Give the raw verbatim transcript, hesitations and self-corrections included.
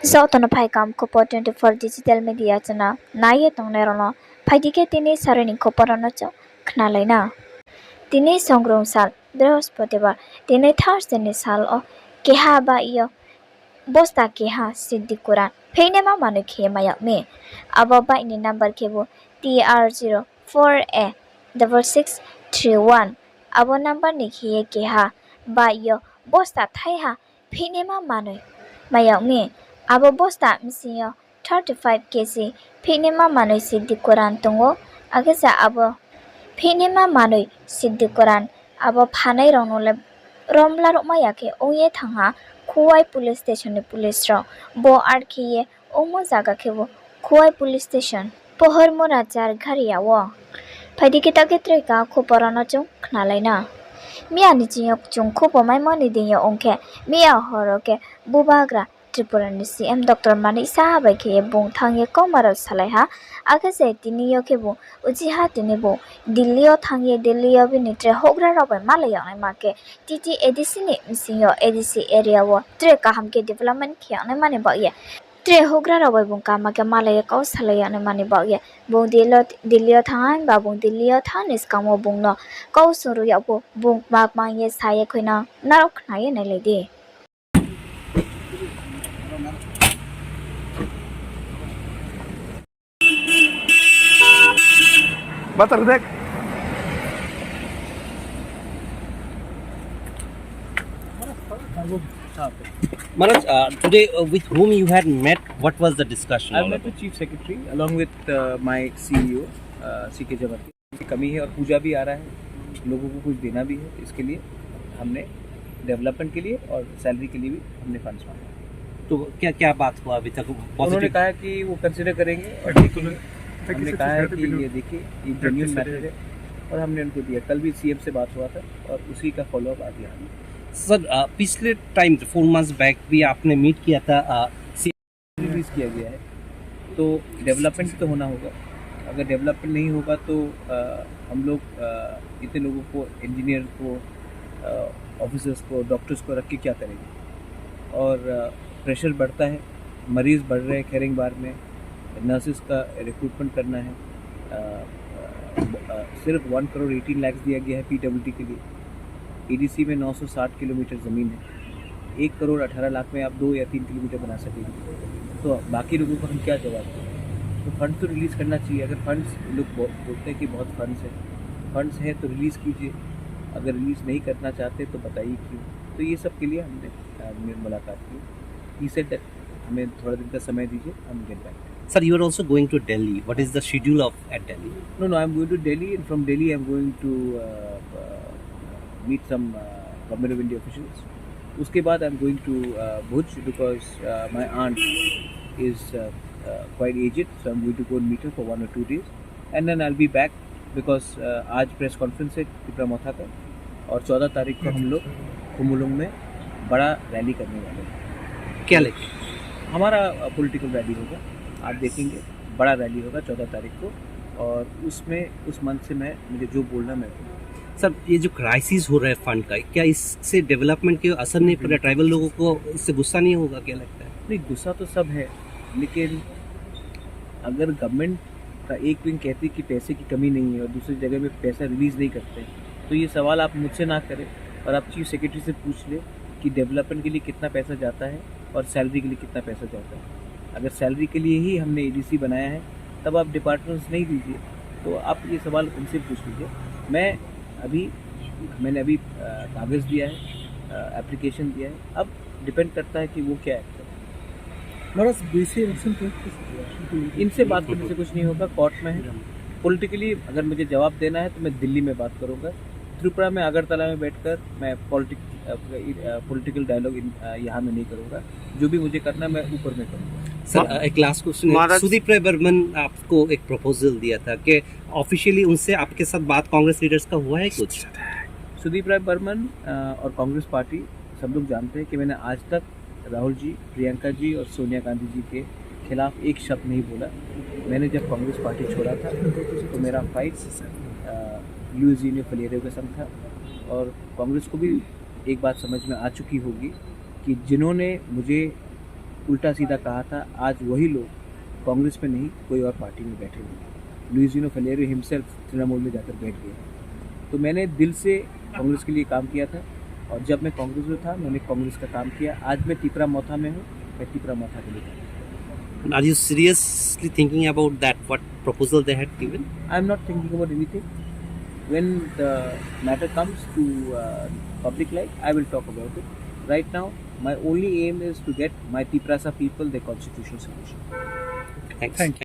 Joto no phaikam Khupo twenty-four digital media channel nai ye tongnai rao no, phai di khe tini saroi ni khupor rao no chung khnalai na. Tini songrung sal Brihospotibor, tini Thursday ni sal wo keha bike yo bosta keha Siddhi Kuran phihnaima manoi khe mai yag mi. Abo bike ni number khebu T R zero four A double six three one. Abo number ni khe ye keha bike yo bosta thaiha phihnaima manoi mai yag mi. Abo bosta bsing yo thirty five K G phihnaima manoi Siddhi Kuran tong ou. Akhe se abo phihnaima manoi Siddhi Kuran abo phanai rao no le romla ruhmai ya khe ong ye thanng ha Khowai police station ni police rao. Bo ar khe ye ongmo zaga khebu Khowai police station, Pohormura Jargharia wo. Phai di khe taoh khe tre ka khupor rao no chung khnalai na. Miya ni ching yo chung khupo maimo ni deing yo ong khe, miya hor wo khe bubagra Tripura ni C M Doctor Manik Saha bai khe ye bung thanng ye kauma rao salai ha. Akhe se tini yo khe bung uchih ha, tini bung Delhi yo thanng ye, Delhi yo bini tre houhgra rao bai malai yag naima khe, T T A D C ni bsing yo A D C area wo tre kaham khe development khe yag naima ni baoh ye, tre houhgra rao bai bung kaham khe malai ye kau salai yag naima ni baoh ye, bung Delhi yo, Delhi yo thanng ha, himba bung Delhi yo thanng ni skang wo bung no kau sungruh yag pho bung kma kma ye sa ye khui na, nrao khna ye nailai di. Batar dek. Maharaj, uh, today, uh, with whom you had met, what was the discussion I all met about? The Chief Secretary along with, uh, my C E O, uh, C K Jamatia. कमी है और पूजा भी आ रहा है, लोगों को कुछ देना भी है, इसके लिए हमने डेवलपमेंट के लिए और सैलरी के लिए भी हमने फंड्स मांगा। तो क्या, क्या बात हुआ अभी तक? उन्होंने कहा कि वो कंसीडर करेंगे और देखेंगे। हमने कहा है कि ये देखिए, ये जेन्युइन मैटर है और हमने उनको दिया। कल भी सीएम से बात हुआ था और उसी का फॉलोअप आज यहाँ। सर, अ, पिछले टाइम, फोर मंथ्स बैक भी आपने मीट किया था, अ, रिलीज किया गया है, तो डेवलपमेंट तो होना होगा। अगर डेवलपमेंट नहीं होगा तो, अ, हम लोग, अ, इतने लोगों को, इंजीनियर को, अ, ऑफिसर्स को, डॉक्टर्स को रख के क्या करेंगे? और, अ, प्रेशर बढ़ता है, मरीज बढ़ रहे हैं खेरेंगबार में, नर्सेज का रिक्रूटमेंट करना है। अ, अ, अ, सिर्फ वन करोड़ एटीन लाख दिया गया है पीडब्ल्यूडी के लिए। एडीसी में नौ सौ साठ किलोमीटर ज़मीन है, एक करोड़ अठारह लाख में आप दो या तीन किलोमीटर बना सकेंगे, तो बाकी लोगों को हम क्या जवाब दें? तो फंड तो रिलीज करना चाहिए। अगर फंड्स, लोग बो-, बोलते हैं कि बहुत फंड्स है, फंड्स है तो रिलीज कीजिए, अगर रिलीज नहीं करना चाहते तो बताइए क्यों। तो ये सब के लिए हमने, अ, मु-, मुलाकात की। He said that हमें थोड़ा दिन का समय दीजिए, हम get back. Sir, you are also going to Delhi. What is the schedule of at Delhi? No, no, I'm going to Delhi, and from Delhi I'm going to, uh, uh, meet some, uh, Government of India officials. उसके बाद I'm going to, uh, Bhuj because, uh, my aunt is, uh, uh, quite aged, so I'm going to go and meet her for one or two days, and then I'll be back because, uh, आज press conference है तिपरा मोथा का, और चौदह तारीख को हम लोग खुमुलुंग में बड़ा रैली करने वाले हैं। क्या लेके? हमारा, अ, पॉलिटिकल रैली होगा, आप देखेंगे, बड़ा रैली होगा चौदह तारीख को, और उसमें, उस मंच से मैं, मुझे जो बोलना मैं बोलूँगा। सर, ये जो क्राइसिस हो रहा है फंड का, क्या इससे डेवलपमेंट के असर नहीं पड़ रहा? ट्राइबल लोगों को इससे गुस्सा नहीं होगा, क्या लगता है? नहीं, गुस्सा तो सब है, लेकिन अगर गवर्नमेंट का एक विंग कहती कि पैसे की कमी नहीं है और दूसरी जगह में पैसा रिलीज नहीं करते, तो ये सवाल आप मुझसे ना करें और आप चीफ सेक्रेटरी से पूछ लें कि डेवलपमेंट के लिए कितना पैसा जाता है और सैलरी के लिए कितना पैसा जाता है। अगर सैलरी के लिए ही हमने एडीसी बनाया है, तब आप डिपार्टमेंट्स नहीं दीजिए, तो आप ये सवाल उनसे पूछ लीजिए। मैं अभी, मैंने अभी, अ, कागज़ दिया है, अ, एप्लीकेशन दिया है, अब डिपेंड करता है कि वो क्या एक्ट करते हैं। महाराज, बीसी इलेक्शन पे कुछ इनसे बात करने से कुछ नहीं होगा, कोर्ट में है। पॉलिटिकली अगर मुझे जवाब देना है तो मैं दिल्ली में बात करूंगा। त्रिपुरा में अगरतला में बैठकर मैं पॉलिटिक-, अ, अ, पॉलिटिकल डायलॉग इन, अ, यहाँ में नहीं करूंगा। जो भी मुझे करना है, मैं ऊपर में करूंगा। सर, मा-, अ, एक लास्ट क्वेश्चन है। महाराज सुदीप राय बर्मन आपको एक प्रपोजल दिया था कि ऑफिशियली उनसे आपके साथ बात कांग्रेस लीडर्स का हुआ है कुछ? सुदीप राय बर्मन, अ, और कांग्रेस पार्टी, सब लोग जानते हैं कि मैंने आज तक राहुल जी, प्रियंका जी और सोनिया गांधी जी के खिलाफ एक शब्द नहीं बोला। मैंने जब कांग्रेस पार्टी छोड़ा था, तो मेरा फाइट, अ, लुइस जूनियो फलेरियो के संग था। और कांग्रेस को भी एक बात समझ में आ चुकी होगी कि जिन्होंने मुझे उल्टा सीधा कहा था, आज वही लोग कांग्रेस में नहीं, कोई और पार्टी में बैठे हुए हैं। लुइस जिनो फेलेरो हिमसेल्फ तृणमूल में जाकर बैठ गए। तो मैंने दिल से कांग्रेस के लिए काम किया था, और जब मैं कांग्रेस में था, मैंने कांग्रेस का काम किया। आज मैं तिपरा मोथा में हूँ, मैं तिपरा मोथा के लिए काम करता हूँ। Are you seriously thinking about that, what proposal they had given? I am not thinking about anything. When the matter comes to uh, public life, I will talk about it. Right now, my only aim is to get my Tiprasa people their constitutional solution. Thanks. Thank you.